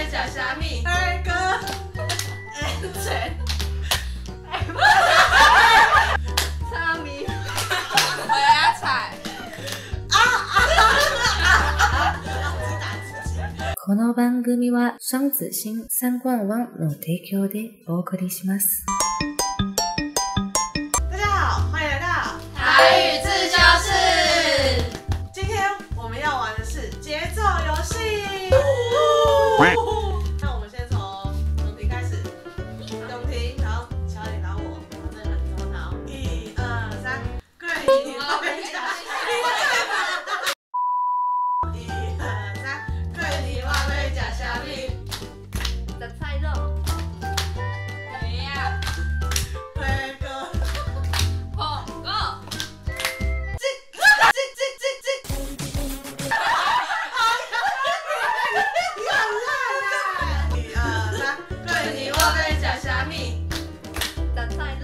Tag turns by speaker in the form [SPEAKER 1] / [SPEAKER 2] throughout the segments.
[SPEAKER 1] 欲食啥物？
[SPEAKER 2] 火锅。烟肠。
[SPEAKER 3] 炒面。
[SPEAKER 1] 花仔菜。
[SPEAKER 2] 啊啊啊啊！
[SPEAKER 4] この番組は双子星三冠王の提供でお送りします。
[SPEAKER 2] 大家好，欢迎来到
[SPEAKER 1] 台语自修室。
[SPEAKER 2] 今天我们要玩的是节奏游戏。那我们先从永婷开始，永婷，然后小李，然后我，然后再轮到，一二三，过年我欲食，一二三，过年我欲食啥物？
[SPEAKER 3] 食菜肉。
[SPEAKER 1] 虾仔。
[SPEAKER 2] 火锅。
[SPEAKER 1] 苹果。
[SPEAKER 2] 这这这这这。你很烂啊！一二三，过年我欲食啥物？
[SPEAKER 3] 食菜肉。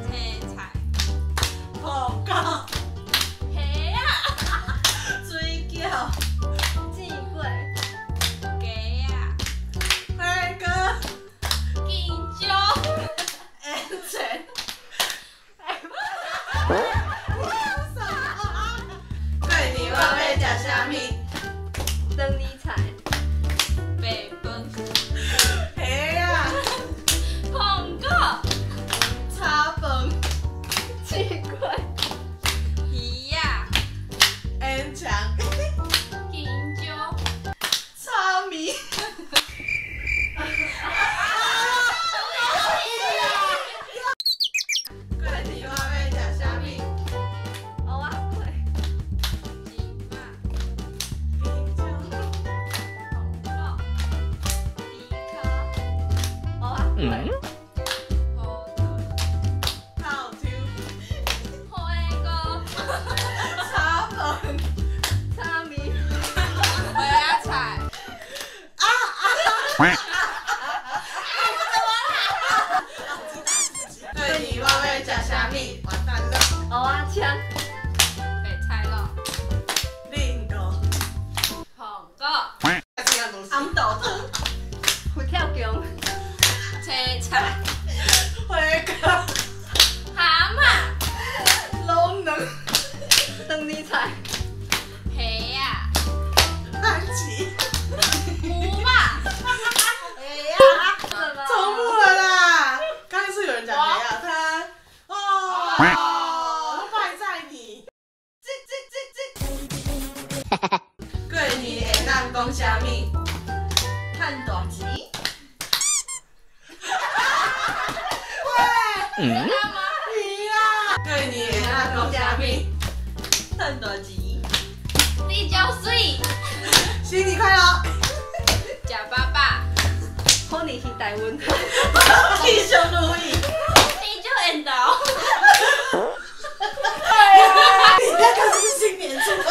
[SPEAKER 1] 青菜。
[SPEAKER 2] 苹果。
[SPEAKER 1] 虾仔。
[SPEAKER 2] 水饺。
[SPEAKER 3] 煎粿。
[SPEAKER 1] 鸡仔。
[SPEAKER 2] 火锅。
[SPEAKER 1] 金蕉。
[SPEAKER 2] 烟肠。过年我欲食啥物？
[SPEAKER 3] 长年菜。
[SPEAKER 1] 白饭。
[SPEAKER 2] 虾仔。
[SPEAKER 1] 苹果。
[SPEAKER 2] 炒饭。
[SPEAKER 3] 煎粿。
[SPEAKER 1] 鱼仔。
[SPEAKER 2] 烟肠。
[SPEAKER 1] 金蕉。
[SPEAKER 2] 炒面。过年我欲食啥物？
[SPEAKER 3] 芋仔粿。
[SPEAKER 1] 金肉。
[SPEAKER 2] 金蕉。
[SPEAKER 1] 苹果。猪脚。
[SPEAKER 3] 芋仔粿。
[SPEAKER 1] 葡萄。
[SPEAKER 2] 透抽。
[SPEAKER 1] 火锅。
[SPEAKER 2] 炒饭。
[SPEAKER 3] 炒面。
[SPEAKER 1] 花仔菜。
[SPEAKER 2] 啊啊！过年我欲食啥物？完蛋了。
[SPEAKER 3] 芋仔签。
[SPEAKER 1] 白菜卤。
[SPEAKER 2] 冷糕。
[SPEAKER 1] 苹果。
[SPEAKER 2] 红豆汤。
[SPEAKER 3] 佛跳墙。
[SPEAKER 1] 青菜。
[SPEAKER 2] 火锅。
[SPEAKER 1] 蛤蟆。
[SPEAKER 2] 卤卵。
[SPEAKER 3] 长年菜。
[SPEAKER 1] 虾仔。
[SPEAKER 2] 番茄。
[SPEAKER 1] 牛肉。
[SPEAKER 2] 虾仔。重复了啦！刚才是有人讲虾仔，他哦，败在你。这这这这。过年会当讲啥物？
[SPEAKER 3] 趁大钱。
[SPEAKER 2] 喂，
[SPEAKER 1] 你
[SPEAKER 2] 啦！过年会当讲啥物？
[SPEAKER 3] 趁大钱。
[SPEAKER 1] 你真媠。
[SPEAKER 2] 新年快乐！
[SPEAKER 1] 食饱饱。
[SPEAKER 3] 虎年行大运。
[SPEAKER 2] 吉祥如意。
[SPEAKER 1] 你就缘投。
[SPEAKER 2] 你那个是新年祝福。我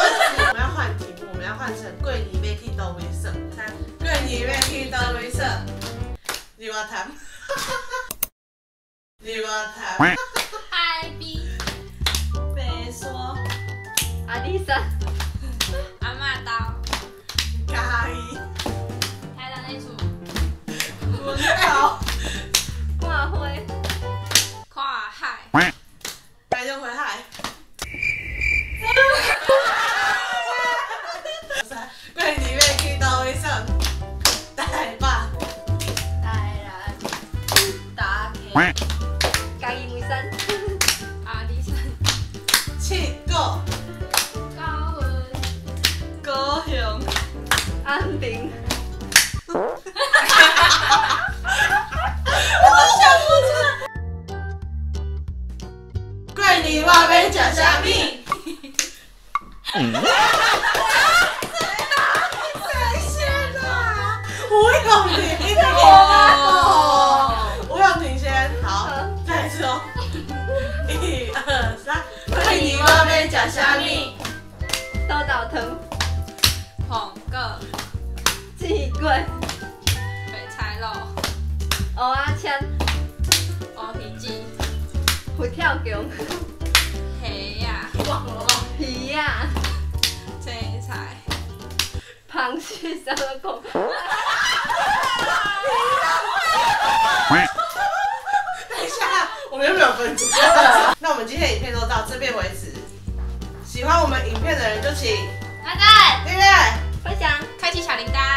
[SPEAKER 2] 们要换题目，我们要换成过年欲去佗位耍。三，过年欲去佗位耍？日月潭。日月潭。
[SPEAKER 1] 海边。
[SPEAKER 2] 白山。
[SPEAKER 3] 阿里山。
[SPEAKER 1] 阿嬷兜。
[SPEAKER 2] 嘉义。
[SPEAKER 1] 台南的厝。
[SPEAKER 2] 阮兜。
[SPEAKER 3] 看花。
[SPEAKER 1] 看海。
[SPEAKER 2] 台中回海。过年欲去佗位耍？台北。
[SPEAKER 1] 台南。打客。
[SPEAKER 3] 嘉义梅山。
[SPEAKER 1] 阿里山。
[SPEAKER 2] 七股。
[SPEAKER 1] 高雄。
[SPEAKER 2] 高雄。
[SPEAKER 3] 安平。
[SPEAKER 2] 我想不出来。过年我欲食啥物？谁先啊？吴永婷。吴永婷先，好，再一次哦。一二三，过年我欲食啥物？
[SPEAKER 3] 土豆汤。
[SPEAKER 1] 苹果。
[SPEAKER 3] 煎粿。
[SPEAKER 1] 白菜卤。
[SPEAKER 3] 芋仔签。
[SPEAKER 1] 乌鱼子。
[SPEAKER 3] 佛跳墙。
[SPEAKER 1] 虾仔。
[SPEAKER 3] 鱼仔。
[SPEAKER 1] 青菜。
[SPEAKER 3] 螃蟹啥物讲？
[SPEAKER 2] 分组。那我们今天影片就到这边为止。喜欢我们影片的人就请
[SPEAKER 1] 按赞，
[SPEAKER 2] 订阅。
[SPEAKER 3] 分享。
[SPEAKER 1] 开启小铃铛。